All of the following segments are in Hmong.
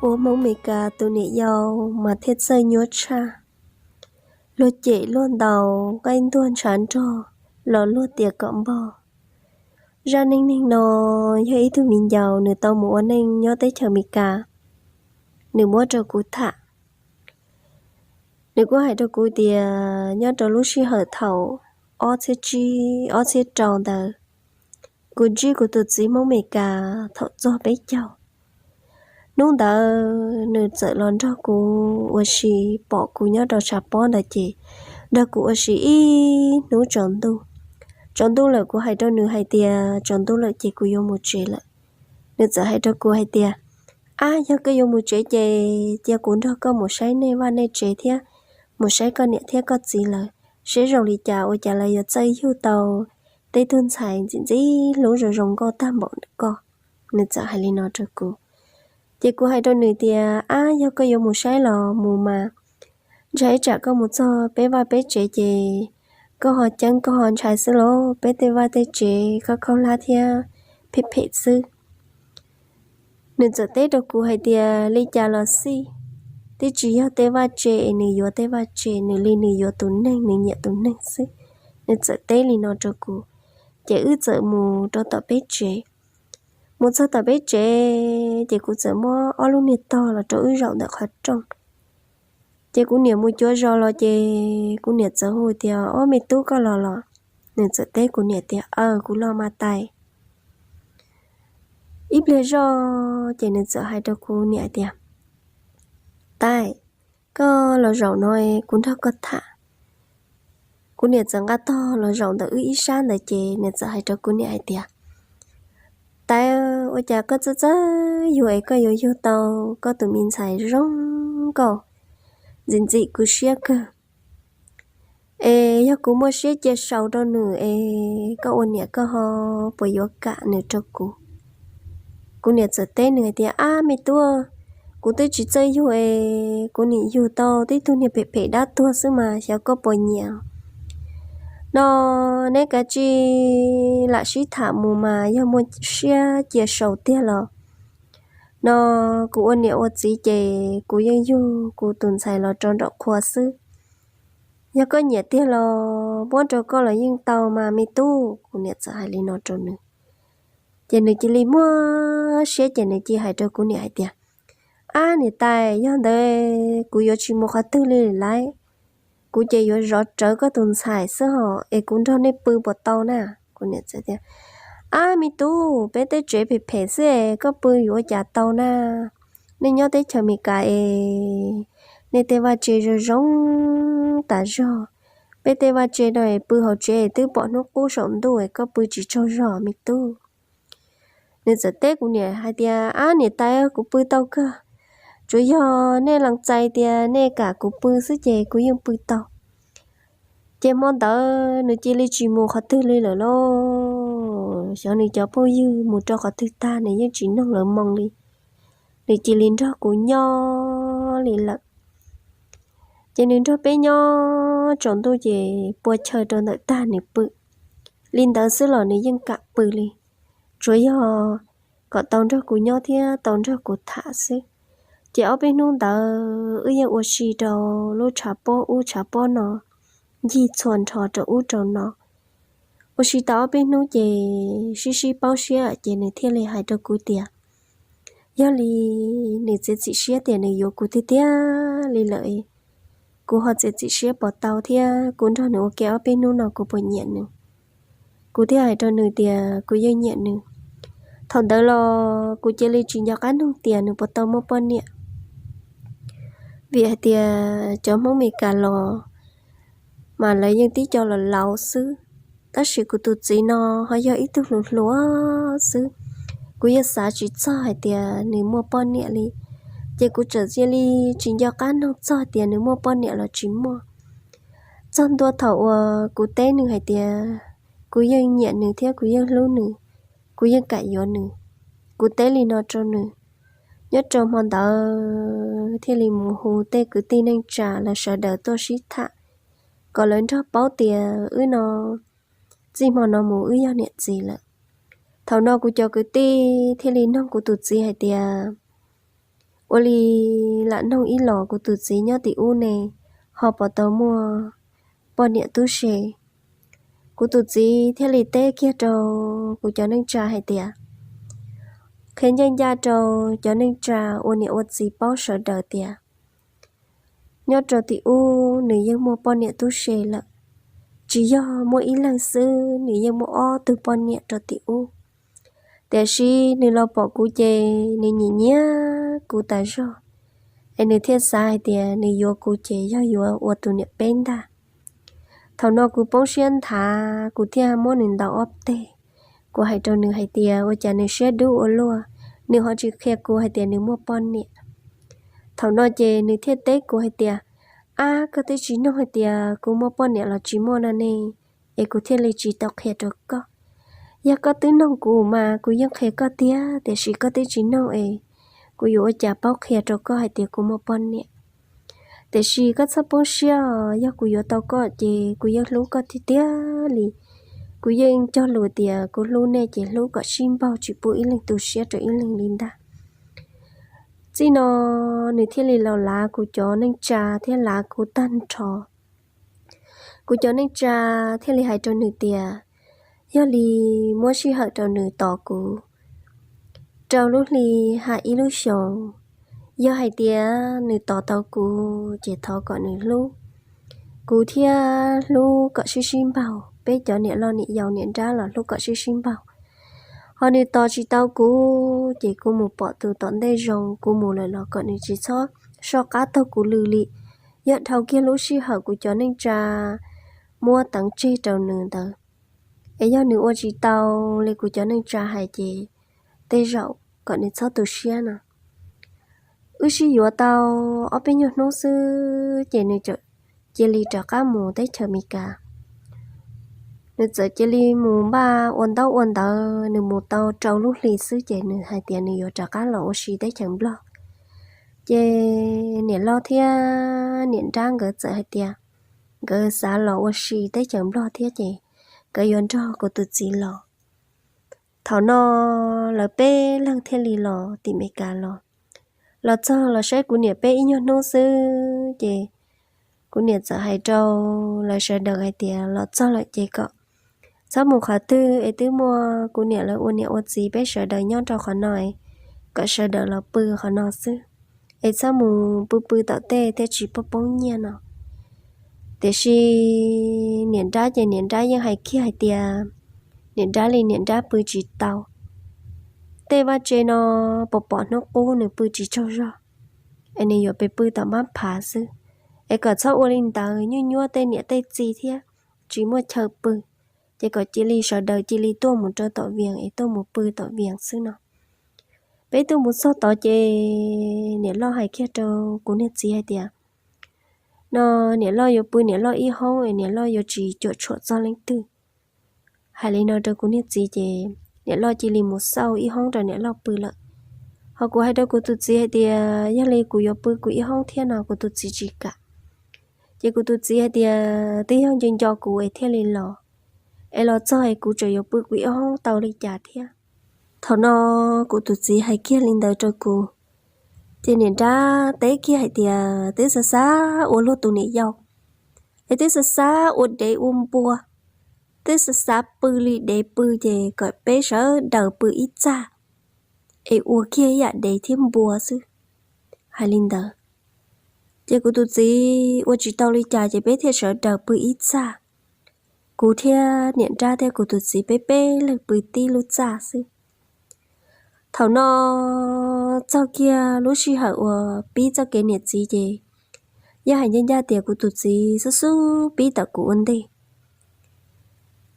Ua Hmoob Meskas tus niam yau mas thiaj txawj nyuaj tshaj. Luag cem luag ntaus, nqaij ntuag ntshav nrog los luag tias kom npog. Zaj neej neeg no yog ib tug viv ncaus nws tau mus ua neej nyob teb chaws Amelikas, nws muab rau kuv tham. Nws kuj hais rau kuv tias nyob rau lub sij hawm thaum ob txhiab tsib ob txhiab rau ntawd, kuv ntsib kuv tus txiv Hmoob Meskas thaum txog peb caug. Hnub ntawd nws txawm los nrog kuv ua si, pom kuv nyob rau tshav pob ntawd ces nrog kuv ua si ib hnub tsaus ntuj. Tsaus ntuj lawm kuv hais rau nws hais tias tsaus ntuj lawm ces kuv yuav mus tsev lawm. Nws txawm hais rau kuv hais tias, Ab, yog koj yuav mus tsev ces cia kuv nrog koj mus saib nej vaj nej tsev thiab mus saib koj niam thiab koj txiv lawv, seb zoo li cas ua cas lawv yuav txawj yug tau tej tug ntxhais ntxim ntxim hlub zoo zoo nkauj tag npaum koj. Nws txawm hais li no rau kuv. Ces kuv hais rau nws tias, Ab, yog koj yuav mus saib los mus mas, ntshai ib tsam koj mus txog peb vaj peb tsev ces koj ho ceeb koj ho ntshai xwb lauj, peb tej vaj tej tsev khaub khaub hlab thiab phem phem xwb. Nws txawm teb rau kuv hais tias, Li cas los xij, twb tsis yog tej vaj tse es nws yuav tej vaj tse, nws li nws yuav tus neeg nws nyiam tus neeg xwb. Nws txawm teb li no rau kuv, ces wb txawm mus rau tom peb tsev. Mus txog tom peb tsev ces kuv txawm muab ob lub niag tog los rau wb zaum ntawm qhov rooj. Ces kuv niam mus cuav zos los ces kuv niam txawm hu tias, Ob, me tub, koj los los? Nws txawm teb kuv niam tias, Aw, kuv los mas tais. Ib pliag zoj ces nws txawm hais rau kuv niam tias, Tais, koj los zaum no, kuv nrog koj tham. Kuv niam txawm nqa tog los zaum ntawm wb ib sab ntawd ces nws txawm hais rau kuv niam hais tias, Tais, ua cas koj txawj txawj yug es koj yuav yug tau koj tus me ntxhais zoo nkauj, ntxim ntxim kuv siab kawg. Es yog kuv muaj siab cia sau rau nws es koj ua niam koj ho puas yuav kam nws rau kuv? Kuv niam txawm teb nws hais tias, Ab, me tub, kuv twb tsis txawj yug es kuv nim yug tau tib tug niag phem phem dab tuag xwb mas xyov koj puas nyiam. No neb kav tsij lam sib tham mus mas yog muaj siab cia sau tiag los no kuv ua niam ua txiv ces kuv yeej yug kuv tus ntxhais los rau nraum qhua xwb. Yog koj nyiam tiag los muab rau koj los yeej tau mas me tub. Kuv niam txawm hais li no rau nws, ces nws cia li muaj siab ces nws cia hais rau kuv niam hais tias, Ab, niam tais, yog ntawd kuv yuav tsis mus qhov twg li lawm lauj. Kuv ces yuav zov rawv koj tus ntxhais xwb hos es kuv nrog nej pw puas tau na? Kuv niam txawm tias, Ab, me tub, peb tej tsev phem phem xwb es koj pw yuav ua cas tau na? Nej nyob teb chaws Amelikas es nej tej vaj tse zoo zoo tas zog. Peb tej vaj tse no es pw hauv tsev es twb pom hnub qub saum ntuj es koj pw tsis tsaug zog me tub. Nws txawm teb kuv niam hais tias, Ab, niam tais, kuv pw tau kawg. Tsuas yog nej lees txais tias nej kam kuv pw xwb ces kuv yeej pw tau. Ces hmo ntawd nws cia li tsis mus qhov twg li lawm lauj. Xyov nws cov phooj ywg mus rau qhov twg tag nws yeej tsis noog lawv moo li. Nws cia li nrog kuv nyob li lawm. Ces nws nrog peb nyob tsaus ntuj ces pua chaw rau ntawm tag nws pw. Li ntawd xwb los nws yeej kam pw li. Tsuas yog kom tau nrog kuv nyob thiab tau nrog kuv tham xwb. Ces ob peb hnub ntawd wb yeej ua si rau lub tshav pob ub tshav pob no, ncig txhua nrho rau ub rau no. Ua si tau ob peb hnub ces sib sib paub siab ces nws thiaj li hais rau kuv tias, yog li nws txiav txim siab tias nws yuav kuv tiag tiag li lawm, kuv ho txiav txim siab puas tau thiab kuv nrog nws ua ke ob peb hnub no kuv puas nyiam nws. Kuv thiaj hais rau nws tias kuv yeej nyiam nws. Thaum ntawd los kuv cia li tsis nco qab nug tias nws puas tau muaj poj niam, vim hais tias cov Hmoob Meskas los mas lawv yeej tib co los laus xwb, tab sis kuv tus txiv no ho yog ib tug hluas hluas xwb. Kuv yeej xav tsis txog hais tias nws muaj poj niam li, ces kuv txawm cia li tsis nco qab nug txog tias nws muaj poj niam los tsis muaj. Txog ntua thaum uas kuv teb nws hais tias kuv yeej nyiam nws thiab kuv yeej hlub nws, kuv yeej kam yuav nws, kuv teb li no rau nws. Nyob rau hmo ntawd thiaj li mus hu tej kwv tij neej tsa lawv sawv daws tuaj sib tham kom lawv nrog paub tias wb no txij hmo no mus wb yog niam txiv lawm. Thaum no kuv cov kwv tij thiaj li nug kuv tus txiv hais tias, ua li lam noog ib los kuv tus txiv nyob tim ub ne ho puas tau muaj poj niam tub se. Kuv tus txiv thiaj li teb kiag rau kuv cov neej tsa hais tias, qhia ncaj ncaj rau cov neej tsa ua niam ua txiv paub sawv daws tias nyob rau tim ub nws yeej muaj poj niam tub se lawm. Tsis yog muaj ib leeg xwb, nws yeej muaj ob tug poj niam rau tim ub. Tiam sis nws los pom kuv ces nws nyiam nyiam kuv tas zog, es nws thiaj xav hais tias nws yuav kuv ces yog yuav ua tus niam peb ntag. Thaum no kuv poob siab nthav, kuv thiaj muab nws ntaus ob teg. Kuv hais rau nws hais tias ua cas nws siab dub ua luaj, nws ho tsis qhia kuv hais tias nws muaj poj niam. Thaum no ces nws thiaj teb kuv hais tias, ab, koj twb tsis noog hais tias kuv muaj poj niam los tsis muaj no ne, es kuv thiaj li tsis tau qhia rau koj. Yog koj twb noog kuv mas kuv yeej qhia koj tiag, tiam sis koj twb tsis noog es kuv yuav ua cas paub qhia rau koj hais tias kuv muaj poj niam. Tiam sis koj txhob poob siab os, yog kuv yuav tau koj ces kuv yeej hlub koj tiag tiag li. Kuv yeej cog lus tias kuv hlub nej ces hlub kom sib npaug, tsis pub ib leeg tu siab rau ib leeg li ntag. Txij no nws thiaj li los lav kuv cov neej tsa thiab lav kuv tag nrho. Kuv cov neej tsa thiaj li hais rau nws tias yog li muab sij hawm rau nws tos kuv rau lub hli hais ib lub xyoos. Yog hais tias nws tos tau kuv ces thov kom nws hlub kuv thiab hlub kom sib sib npaug, peb cov niam loj niam yau niam nrab los hlub kom sib sib npaug. Ho nws tos tsis tau kuv ces kuv mus pom tus tom ntej zoo, kuv mus lawm los kom nws tsis txhob soj qab taug kuv lw li. Yog dhau kiag lub sij hawm kuv cov neej tsa muab teev tseg rau nws ntawd, es yog nws ua tsis tau li kuv cov neej tsa hais ces tej zaum kom nws txhob tu siab no. Wb sib yuav tau ob peb nyuag hnub xwb ces nws cia li rov qab mus teb chaws Amelikas. Nws txawm cia li mus npaj ua ntaub ua ntawv, nws mus tau rau lub hli xwb ces nws hais tias nws yuav rov qab los ua si teb chaws Nplog. Ces niam loj thiab niam nrab nkawd txawm hais tias nkawd xav los ua si teb chaws Nplog thiab ces nkawd yuav nrog kuv tus txiv los. Thaum no lawv peb leeg thiaj li los tim Amelikas los. Los txog los saib kuv niam peb ib nyuag hnub xwb ces kuv niam txawm hais rau lawv sawv daws hais tias los txog lawm ces kom txhob mus qhov twg es twb muaj kuv niam lawv ua niam ua txiv peb sawv daws nyob rau qhov no, kom sawv daws los pw qhov no xwb, es txhob mus pw pw tom tej thiaj tsis poob poob nyiaj no. Tiam sis niam nrab ces niam nrab yeej hais kiag hais tias niam nrab li niam nrab pw tsis tau. Tej vaj tse no pom pom hnub qub nws pw tsis tsaug zog, es nws yuav pw tom npab phav xwb. Es kom txhob ua li ntawd, nyuaj nyuab tej niam tej txiv thiab tsis muaj chaw pw, ces kom cia li sawv daws cia li tuaj mus rau tom Vias es tuaj mus pw tom Vias xwb no. Peb tuaj mus txog tod ces niam loj hais kiag rau kuv niag txiv hais tias, no niam loj yuav pw niam loj ib hoob es niam loj yuav tsis cuam tshuam txog leej twg. Hais li no rau kuv niag txiv ces niam loj cia li mus xauj ib hoob rau niam loj pw lawm. Ho kuv hais rau kuv tus txiv hais tias yog li kuv yuav pw kuv ib hoob thiab no kuv tus txiv tsis kam. Ces kuv tus txiv hais tias twb yog nco nco kuv es thiaj li los, es los txog es kuv tseem yuav pw kuv ib hoob tau li cas thiab. Thaum no kuv tus txiv hais kiag li ntawd rau kuv, ces niam nrab teb kiag hais tias twb xav xav ua luag tus niam yau, es twb xav xav ua dev ua npua, twb xav xav pw li dev pw ces kom peb sawv daws pw ib txaj, es ua kiag ib yam dev thiab npua xwb. Hais li ntawd, ces kuv tus txiv ua tsis tau li cas ces peb thiaj sawv daws pw ib txaj. Kuv thiab niam nrab thiab kuv tus txiv peb peb leeg pw tib lub txaj xwb. Thaum no txog kiag lub sij hawm uas pib txoj kev niam txiv ces yog hais ncaj ncaj tias kuv tus txiv xub xub pib tawm kuv ua ntej.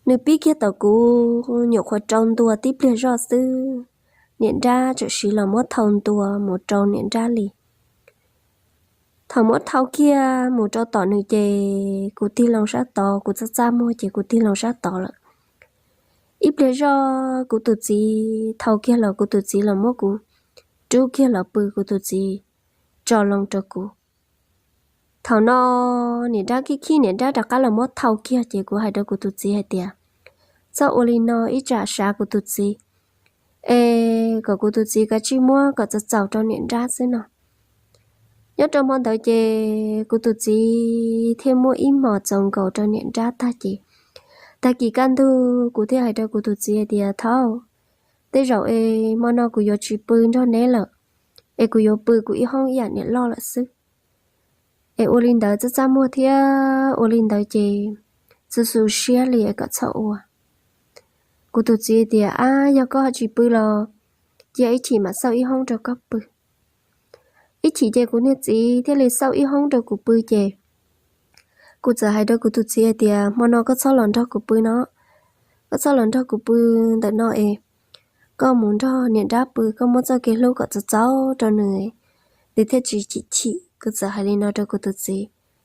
Nws pib kiag tawm kuv nyuam qhuav rau ntua tib pliag zoj xwb, niam nrab txawm siv los muab thau ntua mus rau niam nrab li. Thaum muab thau kiag mus rau tom nws ces kuv tig loo sab tod, kuv txaj txaj muag ces kuv tig loo sab tod lawm. Ib pliag zoj kuv tus txiv thau kiag los kuv tus txiv los muab kuv rub kiag los pw, kuv tus txiv tso loo rau kuv. Thaum no niam nrab khib khib niam nrab rov qab los muab thau kiag ces kuv hais rau kuv tus txiv hais tias, txhob ua li no, ib tsam sav kuv tus txiv, es kom kuv tus txiv kav tsij muab kom txaus txaus rau niam nrab xwb no. Nyob rau hmo ntawd ces kuv tus txiv thiaj muab ib hmos txaus nkaus rau niam nrab tag ces, tag kis kaj ntug kuv thiaj hais rau kuv tus txiv hais tias, Thaub, tej zaum es hmo no kuv yuav tsis pw nrog neb lawm, es kuv yuav pw kuv ib hoob ib yam niam loj lawm xwb. Es ua li ntawd txaj txaj muag thiab ua li ntawd ces xu xu siab li es kom txhob ua. Kuv tus txiv tias, Ab, yog koj ho tsis pw los cia ib chim mam xauj ib hoob rau koj pw. Ib chim ces kuv niag txiv thiaj li xauj ib hoob rau kuv pw ces kuv txawm hais rau kuv tus txiv hais tias, Hmo no koj txhob los nrog kuv pw no, koj txhob los nrog kuv pw ntawm no es koj mus nrog niam nrab pw, koj muab txoj kev hlub kom txaus txaus rau nws, nws thiaj tsis chim chim. Kuv txawm hais li no rau kuv tus txiv,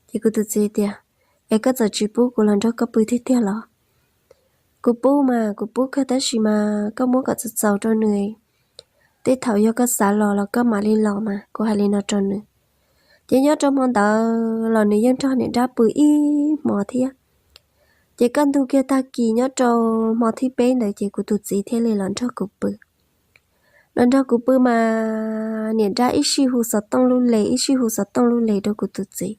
ces kuv tus txiv tias, Es koj txawm tsis pub kuv los nrog koj pw tiag tiag los? Kuv pub mas kuv pub kawg tab sis mas koj muab kom txaus txaus rau nws, tej thaum yog koj xav los los koj mam li los mas, kuv hais li no rau nws. Ces nyob rau hmo ntawd los nws yeej nrog niam nrab pw ib hmo thiab. Ces kaj ntug kiag tag kis nyob rau hmo thib peb ntawd ces kuv tus txiv thiaj li los nrog kuv pw. Los nrog kuv pw mas niam nrab ib sij hu xov tooj lub les, ib sij hu xov tooj lub les rau kuv tus txiv.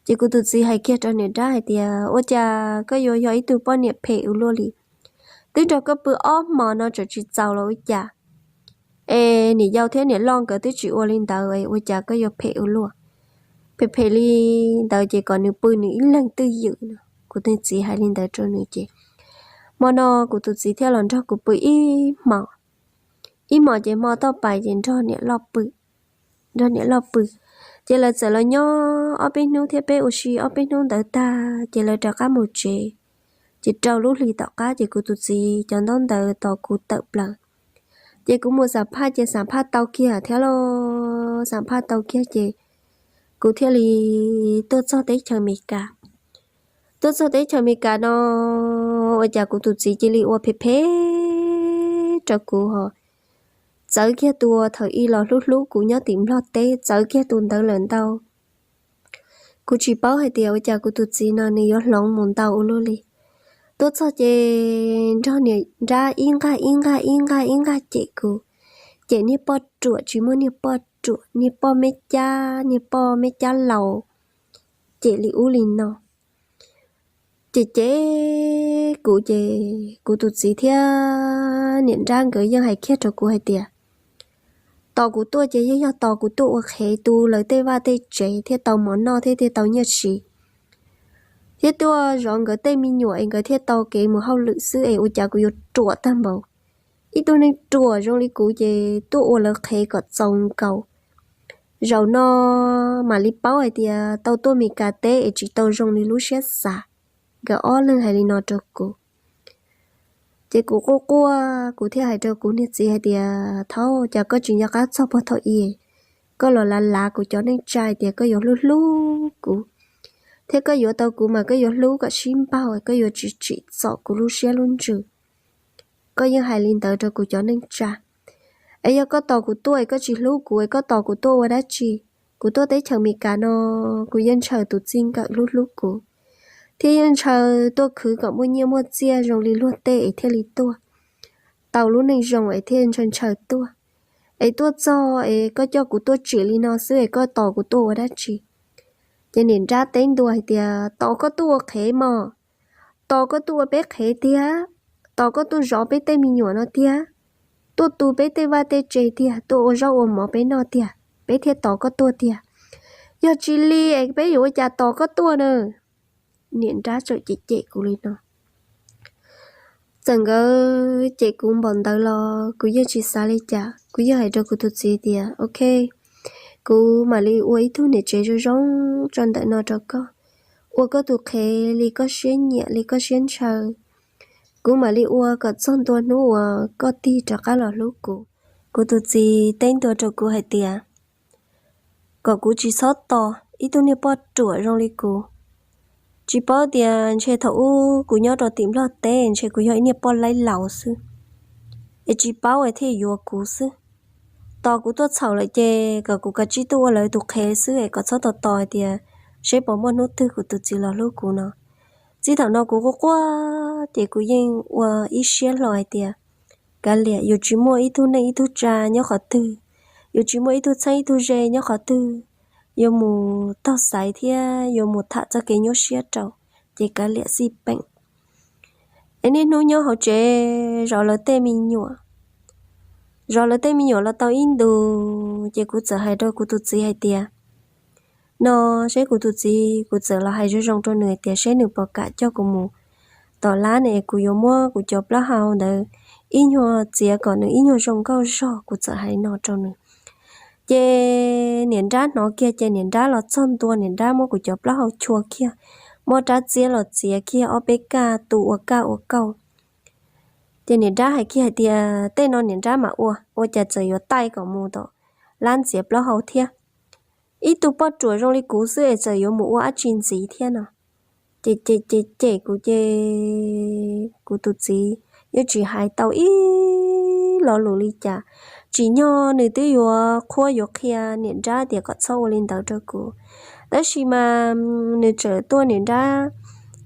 Ces kuv tus txiv hais kiag rau niam nrab hais tias, Ua cas koj yuav yog ib tug poj niam phem ua luaj li? Twb nrog koj pw ob hmos no tseem tsis txaus los ua cas? Es niam yau thiab niam loj nkawd twb tsis ua li ntawd es ua cas koj yuav phem ua luaj? Phem phem li ntawd ces kom nws pw nws ib leeg twj ywm no. Kuv tus txiv hais li ntawd rau nws ces hmo no kuv tus txiv thiaj los nrog kuv pw ib hmos. Ib hmos ces hmo toj pais ces nrog niam loj pw, nrog niam loj pw. Ces lawv txawm los nyob ob peb hnub thiab peb ua si ob peb hnub ntawd tag ces lawv rov qab mus tsev. Ces rau lub hlis tom qab ces kuv tus txiv cov ntaub ntawv tos kuv tawm plaws. Ces kuv mus xam phaj ces xam phaj tau kiag thiab los xam phaj tau kiag ces kuv thiaj li tuaj txog teb chaws Amelikas. Tuaj txog teb chaws Amelikas no ua cas kuv tus txiv cia li ua phem phem rau kuv ho txawv kiag tus thaum ub los hlub hlub kuv nyob tim Nplog teb, txawv kiag tus ntawd lawm ntau. Kuv tsis paub hais tias ua cas kuv tus txiv no nws yuav hloov mus ntau ua luaj li. Tuaj txog ces nrog niam nrab ib nqag ib nqag ib nqag ib nqag cem kuv, cem niag poj ruam tsis muaj niag poj ruam, niag poj me cab, niag poj me cab laus, cem li ub li no. Ces cem kuv ces kuv tus txiv thiab niam nrab nkawd yeej hais kiag rau kuv hais tias tos kuv tuaj ces yeej yog tos kuv tuaj ua qhev tu lawv tej vaj tej tsev thiaj tau mov noj thiab thiaj tau nyiaj siv, thiab tuaj zov nkawd tej me nyuam es nkawd thiaj tau kev mus hauj lwm xwb es ua cas kuv yuav ruam tag npaum. Ib tug neeg ruam zoo li kuv ces tuaj ua lawv qhev kom txaus nkaus. Zaum no mam li paub hais tias tau tuaj Meskas teb es tsis tau zoo li lub siab xav. Nkawd ob leeg hais li no rau kuv. Ces kuv quaj quaj kuv thiaj hais rau kuv niag txiv hais tias, Thaub, cas koj tsis nco qab txog puag thaum ub, koj los lav lav kuv cov neej tsa hais tias koj yuav hlub hlub kuv, thiab koj yuav tau kuv mas koj yuav hlub kom sib npaug, koj yuav tsis tsim txom kuv lub siab lub ntsws. Koj yeej hais li ntawd rau kuv cov neej tsa. Es yog koj tos kuv tuaj es koj tsis hlub kuv es koj tos kuv tuaj ua dab tsi? Kuv tuaj teb chaws Amelikas no, kuv yeej ntshaw tus txij nkawm hlub hlub kuv, thiab yeej ntshaw tuaj khwv kom muaj nyiaj muaj txiaj zoo li luag tej es thiaj li tuaj, tau lub neej zoo es thiaj ntshaw ntshaw tuaj. Es tuaj txog es koj coj kuv tuaj tsim li no xwb es koj tos kuv tuaj ua dab tsi? Ces niam nrab teb ntua hais tias, Tos koj tuaj ua qhev mog, tos koj tuaj ua peb qhev tiag, tos koj tuaj zov peb tej me nyuam no tiag, tuaj tu peb tej vaj tej tsev tiag, tuaj ua zaub ua mov peb noj tiag, peb thiaj tos koj tuaj tiag. Yog tsis li es peb yuav ua cas tos koj tuaj na? Niam nrab txawm cem cem kuv li no. Txawm nkawd cem kuv npaum ntawd los kuv yeej tsis xav li cas, kuv yeej hais rau kuv tus txiv tias, Ok, kuv mam li ua ib tug niam tsev zoo zoo tso ntawm no rau koj, ua koj tus qhev li koj siab nyiam li koj siab ntshaw. Kuv mam li ua kom txog ntua hnub uas koj tig rov qab los hlub kuv. Kuv tus txiv teb ntua rau kuv hais tias, Kom kuv tsis txhob tos ib tug niag poj ruam zoo li kuv. Tsis paub tias ntshe thaum ub kuv nyob rau tim Nplog teb ntshe kuv yog ib niag poj laib laus xwb, es tsis paub es thiaj yuav kuv xwb. Tos kuv tuaj txhaum lawm ces kom kuv kav tsij tuaj ua lawv tus qhev xwb es kom txhob tos tos hais tias seb puas muaj hnub twg kuv tus txiv los hlub kuv no. Txij thaum no kuv quaj quaj ces kuv yeej ua ib siab hlo hais tias, Kav liam, yus tsis muaj ib tug neej ib tug tsa nyob qhov twg, yus tsis muaj ib tug txheeb ib tug ze nyob qhov twg, yuav mus taug xaiv thiab yuav mus tham txoj kev nyuaj siab rau, ces kav liam xij peem. Es niaj hnub nyob hauv tsev zov lawv tej me nyuam, zov lawv tej me nyuam los tau ib ntus, ces kuv txawm hais rau kuv tus txiv hais tias, no, seb kuv tus txiv, kuv txawm los hais zoo zoo rau nws hais tias seb nws puas kam coj kuv mus tom lab ne, kuv yuav muab kuv cov plaub hau ntawd ib nyuag txiav kom nws ib nyuag zoo nkauj zog, kuv txawm hais no rau nws. Ces niam nrab hnov kiag ces niam nrab los txog ntua, niam nrab muab kuv cov plaub hau chua kiag, muab rab txiab los txiav kiag ob peb kaj tu ua kaj ua kauj. Ces niam nrab hais kiag hais tias tej no niam nrab mam ua, ua cas txawm yuav taij kom mus tom lab txiav plaub hau thiab. Ib tug poj ruam zoo li kuv xwb es txawm yuav mus ua dab tsi ntxiv thiab no. Ces ces ces ces kuv ces, kuv tus txiv yeej tsis hais tau ib lo lus li cas, tsim nyog nws twb yuav qhuab yuav qhia niam nrab tias kom txhob ua li ntawd rau kuv. Tab sis mas nws txawm tuaj niam nrab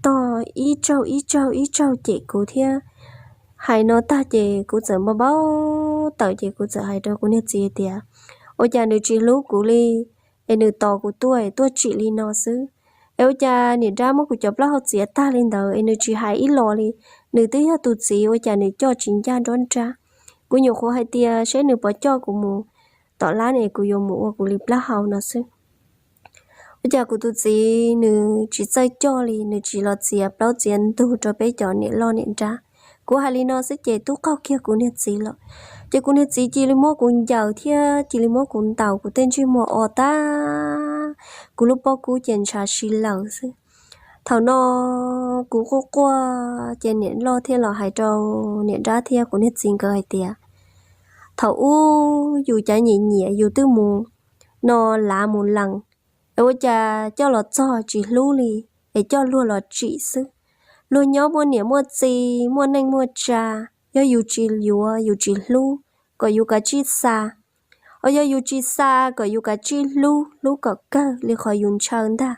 tog ib tsaug ib tsaug ib tsaug cem kuv thiab. Hais no tag ces kuv txawm npau npau taws ces kuv txawm hais rau kuv niag txiv tias, ua cas nws tsis hlub kuv li, es nws tos kuv tuaj es tuaj tsim li no xwb. Es ua cas niam nrab muab kuv cov plaub hau txiav tag li ntawd es nws tsis hais ib los li. Nws twb yog tus txiv ua cas nws coj tsis ncaj nruab nrab. Kuv nyuam qhuav hais tias seb nws puas coj kuv mus tom lab es kuv yuav mus ua kuv li plaub hau no xwb. Ua cas kuv tus txiv nws tsis txawj coj li, nws tsis los txiav plaub txiav ntug rau peb cov niam loj niam nrab. Kuv hais li no xwb ces tub qaug kiag kuv niag txiv lawm. Ces kuv niag txiv cia li muab kuv ncaws thiab cia li muab kuv ntaus kuv tej ntsej muag o tag, kuv lub pob kub ces ntshav si lawm xwb. Thaum no kuv quaj quaj ces niam loj thiaj los hais rau niam nrab thiab kuv niag txiv nkawd hais tias, thaum ub yus cav nyiam nyiam yus twb mus no lav mus lees, es ua cas coj los txog tsis hlub li, es coj luag los tsim xwb. Luag nyob muaj niam muaj txiv muaj neej muaj tsa, yog yus tsis yuav yus tsis hlub, kom yus kav tsij xa, os yog yus tsis xa kom yus kav tsij hlub, hlub kom kawg li qhov yus ntshaw ntag,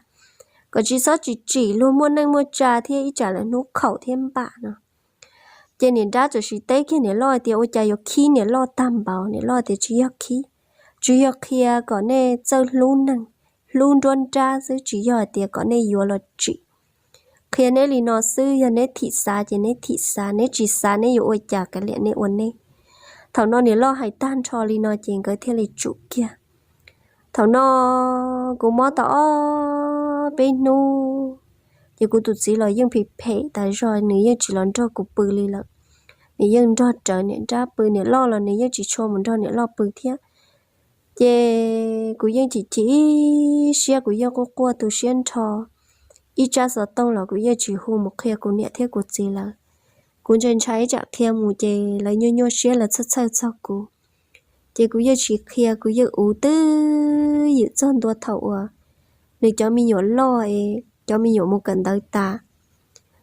kom tsis txhob tsis tsim luag muaj neej muaj tsa thiab ib tsam lawv hnub khaum thiab npam no. Ces niam nrab txawm sis teb kiag niam loj tias ua cas yuav khib niam loj tag npaum, niam loj tias tsis yog khib, tsuas yog qhia kom nej txawj hlub neeg, hlub nruab nrab xwb, tsis yog hais tias kom nej yuav los tsim. Qhia neb li no xwb, yog neb thim xav ces neb thim xav, neb tsis xav neb yuav ua cas kav liam neb ua neb. Thaum no niam loj hais tag nrho li no ces nkawd thiaj li tsum kiag. Thaum no kuv mob tau ob peb hnub, ces kuv tus txiv los yeej phem phem tas zog, nws yeej tsis los nrog kuv pw li lawm. Nws yeej nrog rawv niam nrab pw, niam loj los nws yeej tsis tshua mus nrog niam loj pw thiab. Ces kuv yeej chim chim ib siab, kuv yeej quaj quaj tu siab nrho. Ib tsab xov tooj los kuv yeej tsis hu mus qhia kuv niam thiab kuv txiv lawv. Kuv ntshai ntshai ib tsam qhia mus ces lawv nyuaj nyuaj siab lawv txhawj txhawj txog kuv. Ces kuv yeej tsis qhia, kuv yeej uv twb ywm txog ntua thaum uas nws cov me nyuam loj es cov me nyuam mus kawm ntawv tas.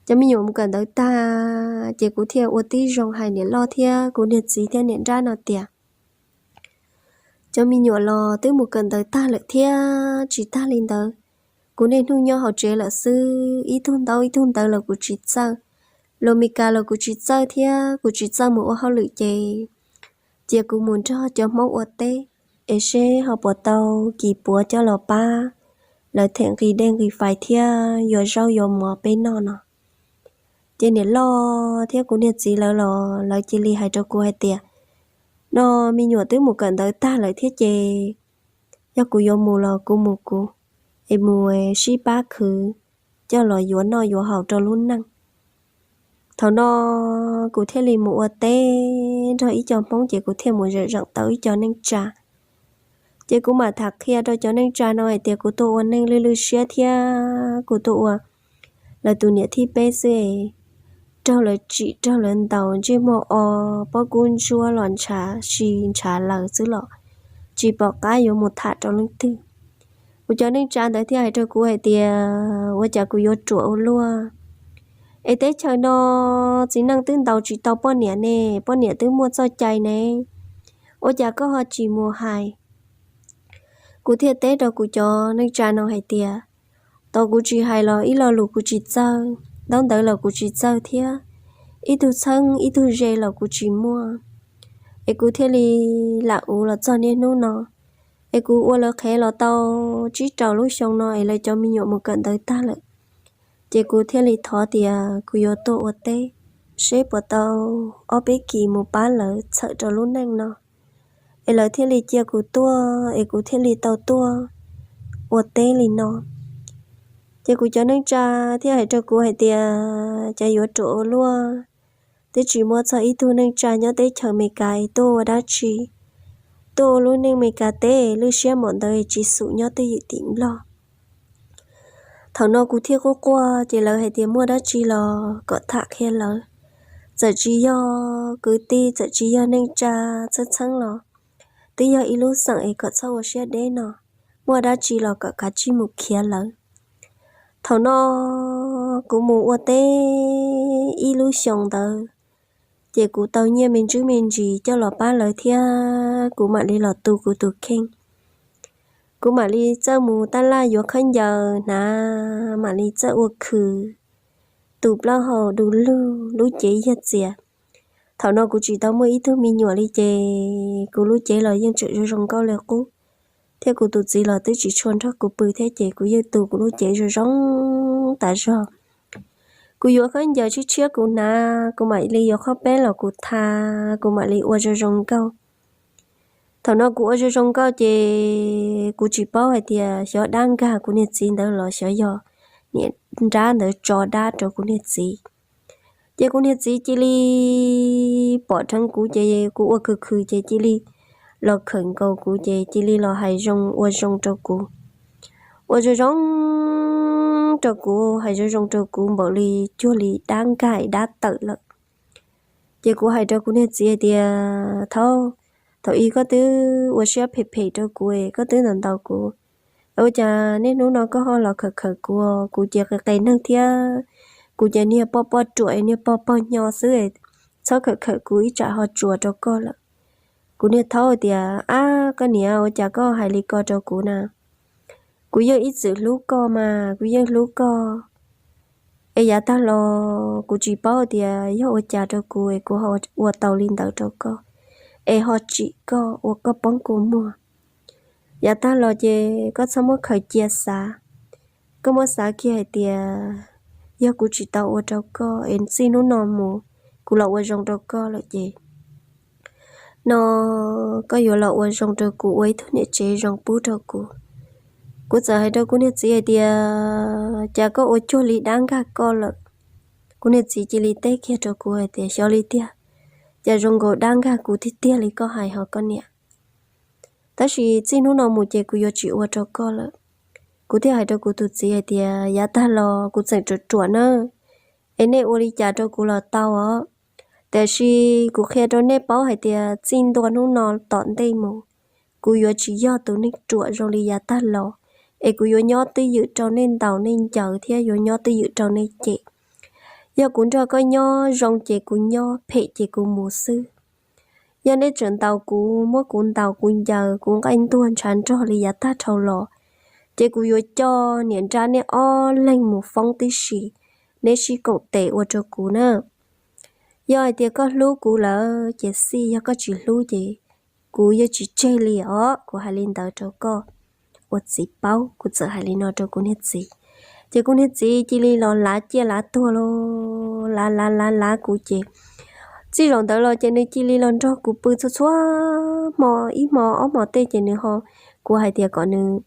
Cov me nyuam mus kawm ntawv tag ces kuv thiaj ua tib zoo hais niam loj thiab kuv niag txiv thiab niam nrab no tias, cov me nyuam los twb mus kawm ntawv tag lawm thiab tsis tag li ntawd, kuv niaj hnub nyob hauv tsev lawm xwb, ib tug ntaub ib tug ntawv los kuv tsis txawj, los Meskas los kuv tsis txawj thiab kuv tsis txawj mus ua hauj lwm ces cia kuv mus nrog cov Hmoob ua teb, es seb ho puas tau kis puav coj los pab lawv them nqi dej nqi fais thiab yuav zaub yuav mov peb noj no. Ces niam loj thiab kuv niag txiv lawv los lawv cia li hais rau kuv hais tias, no me nyuam twb mus kawm ntawv tag lawm thiab ces yog kuv yuav mus los kuv mus kuv, es mus sib pab khwv coj los yuav noj yuav haus rau lub neej. Thaum no kuv thiaj li mus ua teb nrog ib co Hmoob ces kuv thiaj mus zeem zeem tau ib co neej tsa. Ces kuv mam tham qhia rau cov neej tsa no hais tias kuv tuaj ua neej lwj lwj siab thiab kuv tuaj ua lawv tus niam thib peb xwb es raug lawv tsim raug lawv ntaus ntsej muag o, pob kub ntsuab los ntshav si ntshav lawm xwb los tsis pom qab yuav mus tham rau leej twg. Kuv cov neej tsa ntawd thiaj hais rau kuv hais tias ua cas kuv yuav ruam ua luaj, es teb chaws no txiv neej twb ntaus tsis tau poj niam ne, poj niam twb muaj txoj cai ne, ua cas koj ho tsis mus hais? Kuv thiaj teb rau kuv cov neej tsa no hais tias, tau kuv tsis hais los ib lo lus kuv tsis txawj, ntaub ntawv los kuv tsis txawj thiab, ib tug txheeb ib tug ze los kuv tsis muaj, es kuv thiaj li lam uv los txog niaj hnub no. Es kuv ua lawv qhev los tau tsib rau lub xyoo no es lawv cov me nyuam mus kawm ntawv tag lawm. Ces kuv thiaj li thov tias kuv yuav tuaj ua teb, seb puas tau ob peb kis mus pab lawv txhawm rau lub neej no. Es lawv thiaj li cia kuv tuaj, es kuv thiaj li tau tuaj ua teb li no. Ces kuv cov neej tsa thiaj hais rau kuv hais tias, cas yuav ruam ua luaj, twb tsis muaj txog ib tug neej tsa nyob teb chaws Amelikas es tuaj ua dab tsi, tuaj ua lub neej Amelikas teb, lwj siab npaum ntawd tsis xum nyob twj ywm tim Nplog. Thaum no kuv thiaj quaj quaj, ces lawv hais tias muaj dab tsi los kom tham qhia lawv. Txawm tsis yog kwv tij, txawm tsis yog neej tsa txheeb txheeb los twb yog ib lub xeem es kom txhob ua siab deb no, muaj dab tsi los kom kav tsij mus khiav lawv. Thaum no kuv mus ua teb ib lub xyoo ntawd, ces kuv tau nyiaj me ntsis me ntsis coj los pab lawv thiab kuv mam li los tu kuv tus kheej. Kuv mam li txawj mus taj laj yuav khaub ncaws hnav, mam li txawj ua khw, tu plaub hau, du lug, lub cev yag txias. Thaum no kuv tsis tau muaj ib tug me nyuam li ces kuv lub cev los yeej tseem zoo zoo nkauj li qub, thiab kuv tus txiv los twb tsis tshua nrog kuv pw thiab ces kuv yeej tu kuv lub cev zoo zoo tas zog. Kuv yuav khaub ncaws tshiab tshiab kuv hnav, kuv mam li yuav qhob peb los kuv tha, kuv mam li ua zoo zoo nkauj. Thaum no kuv ua zoo zoo nkauj ces kuv tsis paub hais tias xyov dab nkag kuv niag txiv ntawd los xyov yog niam nrab ntawd tso dab rau kuv niag txiv. Ces kuv niag txiv cia li pom dheev kuv ces kuv ua khw khw ces cia li los khawm nkaus kuv ces cia li los hais zoo ua zoo rau kuv. Ua zoo zoo rau kuv, hais zoo zoo rau kuv npaum li cuag li dab nkag dab tawm lawm. Ces kuv hais rau kuv niag txiv hais tias, thaum, thaum ub koj twb ua siab phem phem rau kuv, koj twb ntaus ntaus kuv, ua cas niaj hnub no koj ho los khawm khawm kuv, kuv ces qis qis neeg thiab, kuv ces niag poj poj ruam niag poj poj nyo xwb, txhob khawm khawm kuv ib tsam ho tsuas rau koj lawm. Kuv niag thaub tias, ab koj niam, ua cas koj hais li ko rau kuv na? Kuv yeej ib txwm hlub koj mas, kuv yeej hlub koj. Es yav tag los kuv tsis paub tias yog ua cas rau kuv es kuv ho ua tau li ntawd rau koj, es ho tsim koj ua koj poob kua muag. Yav tag los ces koj txhob muab khaws cia xav, koj muab xav kiag hais tias yog kuv tsis tau ua rau koj es txij hnub no mus kuv los ua zoo rau koj lawm ces no koj yuav los ua zoo rau kuv, ua ib tug niam tsev zoo pub rau kuv. Kuv txawm hais rau kuv niag txiv hais tias, cas koj ua cuag li dab nkag koj lawm? Kuv niag txiv cia li teb kiag rau kuv hais tias, xyov li tiag, cas zoo nkaus dab nkag kuv tiag tiag li koj hais ho koj niam. Tab sis txij hnub no mus ces kuv yuav tsis ua rau koj lawm. Kuv thiaj hais rau kuv tus txiv hais tias, yav tag los kuv tseem ruam ruam na, es nej ua li cas rau kuv los tau os. Tiam sis kuv qhia rau nej paub hais tias txij ntua hnub no tom ntej mus, kuv yuav tsis yog tus neeg ruam zoo li yav tag los, es kuv yuav nyob twj ywm rau nej ntaus nej ncaws thiab yuav nyob twj ywm rau nej cem. Yog kuv nrog koj nyob zoo ces kuv nyob, phem ces kuv mus xwb. Yog nej tseem ntaus kuv, muab kuv ntaus kuv ncaws, kuv nqaij ntuag ntshav nrog li yav tag dhau los, ces kuv yuav coj niam nrab nej ob leeg mus foob tib si, neb sib koom tes ua rau kuv na. Yog hais tias koj hlub kuv lawm ces xij, yog koj tsis hlub ces kuv yeej tsis tseg li os. Kuv hais li ntawd rau koj ua txiv paub, kuv txawm hais li no rau kuv niag txiv. Ces kuv niag txiv cia li los lav ciaj lav tuag los lav lav lav lav kuv ces txij zaum ntawd los ces nws cia li los nrog kuv pw txhua txhua hmo, ib hmo ob hmo tej ces nws ho, kuv hais tias kom nws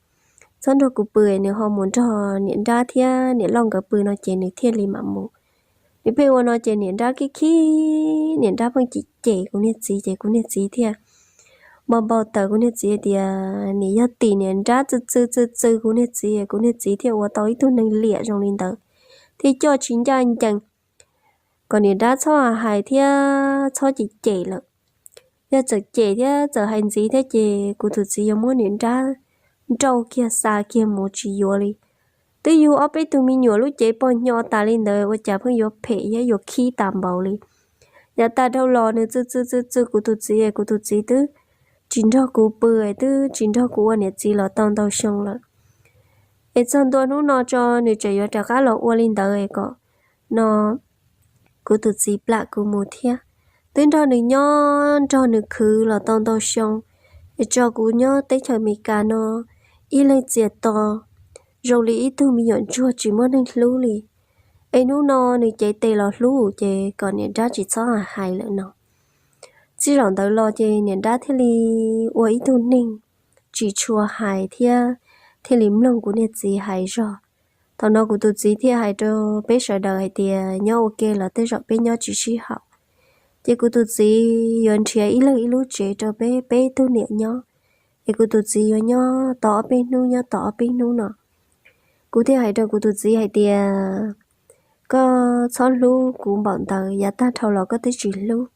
txhob nrog kuv pw, nws ho mus nrog niam nrab thiab niam loj nkawd pw no ces nws thiaj li mam mus. Nws pheej ua no ces niam nrab khib khib, niam nrab pheej cem cem kuv niag txiv ces kuv niag txiv thiaj npau npau taws kuv niag txiv tias niam yog tim niam nrab txwj txwj txwj txwj kuv niag txiv, kuv niag txiv thiaj ua tau ib tug neeg liam zoo li ntawd, thiaj coj tsis ncaj ncees kom niam nrab txhob hais thiab txhob cem cem lawm. Yog txawm cem thiab txawm hais ntxiv thiab ces kuv tus txiv yuav muab niam nrab nrauj kiag xa kiag mus tsis yuav li. Twb yug ob peb tug me nyuam lub cev pog nyo tas li ntawd ua cas pheej yuav phem thiab yuav khib tas npaum li. Yav tag dhau los nws txwj txwj txwj txwj kuv tus txiv, kuv tus txiv twb tsis nrog kuv pw, twb tsis nrog kuv ua niam txiv los tau ntau xyoo lawm. Es txog ntua hnub no tso nws tseem yuav rov qab los ua li ntawd kom no kuv tus txiv plam kuv mus thiab. Twb nrog nws nyob nrog nws khwv los tau ntau xyoo, es tso kuv nyob teb chaws Amelikas no ib leeg txias to zoo li ib tug me nyuam ntsuag tsis muaj neeg hlub li. Es hnub no nws cev tes los hlub ces kom niam nrab tsis txhob hais lawm no. Txij zaum ntawd los ces niam nrab thiaj li ua ib tug neeg tsis tshua hais thiab thiaj li mloog kuv niag txiv hais zog. Thaum no kuv tus txiv thiaj hais rau peb sawv daws hais tias nyob ua ke los tej zaum peb nyob tsis sib haum. Ces kuv tus txiv yuav nrhiav ib leeg ib lub tsev rau peb peb tug niam nyob, es kuv tus txiv yuav nyob tau ob peb hnub nyob tau ob peb hnub no. Kuv thiaj hais rau kuv tus txiv hais tias, koj txhob hlub kuv npaum ntawd, yav tag dhau los koj twb tsis hlub,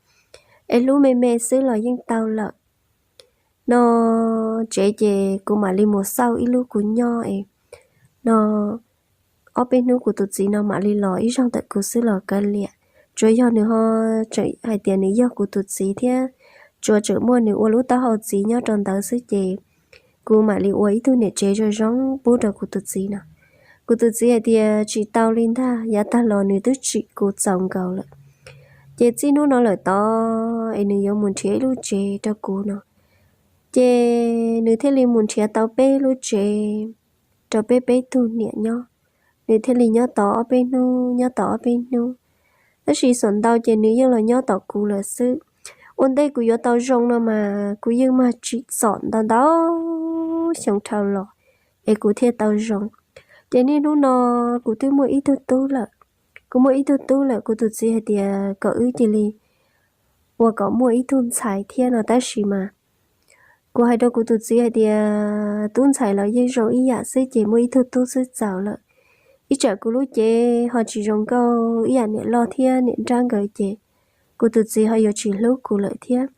es hlub me me xwb los yeej tau lawm. No tsev ces kuv mam li mus xauj ib lub kuv nyob es no ob peb hnub kuv tus txiv no mam li los ib zaug ntawm kuv xwb los kav liam. Tsuas yog nws ho tseem hais tias nws yog kuv tus txiv thiab tsuas tseem muaj nws ua lub taub hau txiv nyob rau ntawd xwb ces kuv mam li ua ib tug niam tsev zoo zoo pub rau kuv tus txiv no. Kuv tus txiv hais tias tsis tau li ntag, yav tag los nws twb tsim kuv txaus nkaus lawm. Ces txij hnub no lawm tod es nws yuav mus nrhiav ib lub tsev rau kuv no. Ces nws thiaj li mus nrhiav tau peb lub tsev rau peb peb tug niam nyob. Nws thiaj li nyob tau ob peb hnub nyob tau ob peb hnub, tab sis xuam ntau ces nws yeej los nyob tom kuv lawm xwb. Ua ntej kuv yuav tau zoo no mas kuv yeej mag tsim txom ntau ntau xyoo dhau los es kuv thiaj tau zoo. Ces niaj hnub no kuv twb muaj ib tug tub lawm. Kuv muaj ib tug tub lawm, kuv tus txiv hais tias kom wb cia li ua kom muaj ib tug ntxhais thiab no tab sis mas kuv hais rau kuv tus txiv hais tias tub ntxhais los yeej zoo ib yam xwb ces muaj ib tug tub xwb txaus lawm. Ib tsam kuv lub cev ho tsis zoo nkauj ib yam niam loj thiab niam nrab nkawd ces kuv tus txiv ho yuav tsis hlub kuv lawm thiab.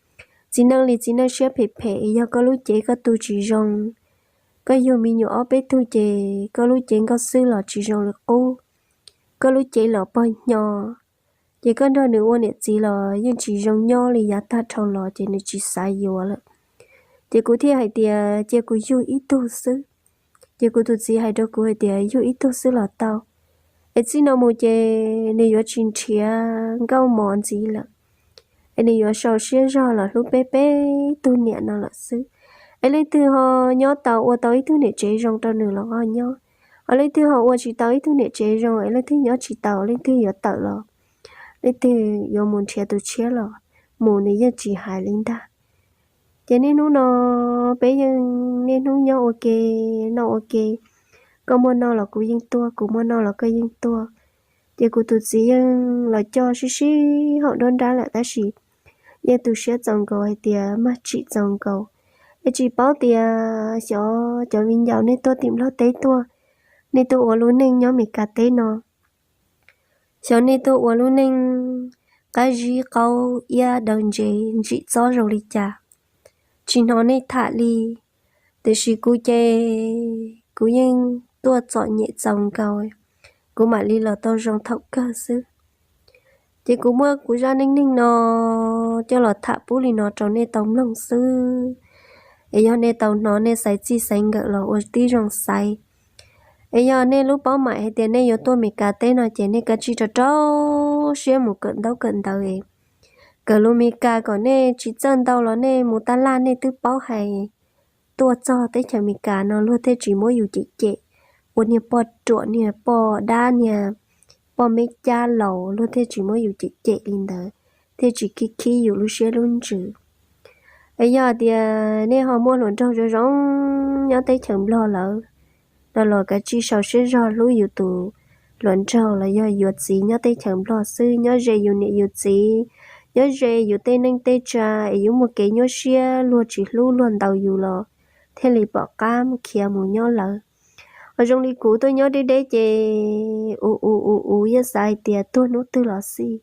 Txiv neej li txiv neej siab phem phem, yog koj lub cev koj tu tsis zoo, koj yug me nyuam ob peb tug ces koj lub cev nkauj xwb los tsis zoo li qub. Koj lub cev los pog hnyo, ces koj nrog nws ua niam txiv los yeej tsis zoo nyob li, yav tag dhau los ces nws tsis xav yuav lawm. Ces kuv thiaj hais tias cia kuv yug ib tug xwb. Ces kuv tus txiv hais rau kuv hais tias yug ib tug xwb los tau, es txij no mus ces nws yuav tsis nrhiav nkauj mov ntxiv lawm, es nws yuav sau siab zog los hlub peb peb tug niam no lawm xwb. Es leej twg ho nyob tau ua tau ib tug niam tsev zoo rau nws los ho nyob, ho leej twg ho ua tsis tau ib tug niam tsev zoo es leej twg nyob tsis tau leej twg yuav tawm los, leej twg yuav mus nrhiav tus tshiab los mus, nws yeej tsis hais li ntag. Ces niaj hnub no peb yeej niaj hnub nyob ua ke, noj ua ke, koj muaj noj los kuv yeej tuaj, kuv muaj noj los koj yeej tuaj. Ces kuv tus txiv yeej los coj sib sib haum nruab nrab lawm tab sis yeej tu siab txaus nkaus hais tias mag tsim txaus nkaus, es tsis paub tias xyov cov viv ncaus nej tuaj tim Nplog teb tuaj, nej tuaj ua lub neej nyob Meskas teb no, xyov nej tuaj ua lub neej qab zib qaub iab daw ntsev ntsim txob zoo li cas, tsis hnov nej tham li. Tiam sis kuv ces kuv yeej tuaj txom nyem txaus nkaus, kuv mam li los tau zoo thaum kawg xwb. Ces kuv muab kuv zaj neej neeg no coj los tham pub li no rau nej tau mloog xwb. Es yog nej tau hnov nej xaiv txij xaiv nkawm los ua tib zoo xaiv. Es yog nej lub paub mam hais tias nej yuav tuaj Meskas teb no ces nej kav tsij rau rau siab mus kawm ntaub kawm ntawv es kawm lus Meskas kom nej tsis txawj ntau los nej mus tab laj nej twb paub hais. Tuaj txog teb chaws Meskas no luag thiaj tsis muab yus cem cem, ua niag poj ruam niag poj dab niag poj meb cab laus luag thiaj tsis muab yus cem cem li ntawd, thiaj tsis khib khib yus lub siab lub ntsws. Es yog tias nej ho muaj hluas nraug zoo zoo nyob teb chaws Nplog lawm no los kav tsij sau siab zog hlub yus tus hluas nraug los yog yuav txiv nyob teb chaws Nplog xwb, nyob ze yus niam yus txiv, nyob ze yus tej neej tej tsa es yuav muaj kev nyuaj siab luag tsis hlub luag ntaus yus los thiaj li pom qab khiav mus nyob lawm. Ho zoo li kuv tuaj nyob deb deb ces u u u u yeej xav hais tias tuag hnub twg los xij,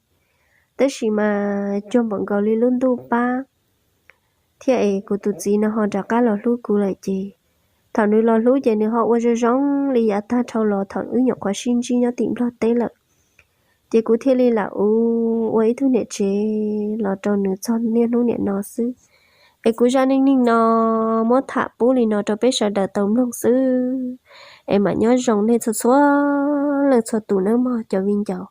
tab sis mas cuag npaum nkaus li lub ntuj pab thiab es kuv tus txiv no ho rov qab los hlub kuv lawm ces thaum nws los hlub ces nws ho ua zoo zoo li yav tag dhau los thaum wb nyuam qhuav sib ntsib nyob tim Nplog teb lawm. Ces kuv thiaj li lam u ua ib tug niam tsev los rau nws txog niaj hnub niam no xwb. Es kuv zaj neej neeg no muab tham pub li no rau peb sawv daws tau mloog xwb. Es mam nyob zoo nej txhua txhua leej txhua tus nawb mog cov viv ncaus.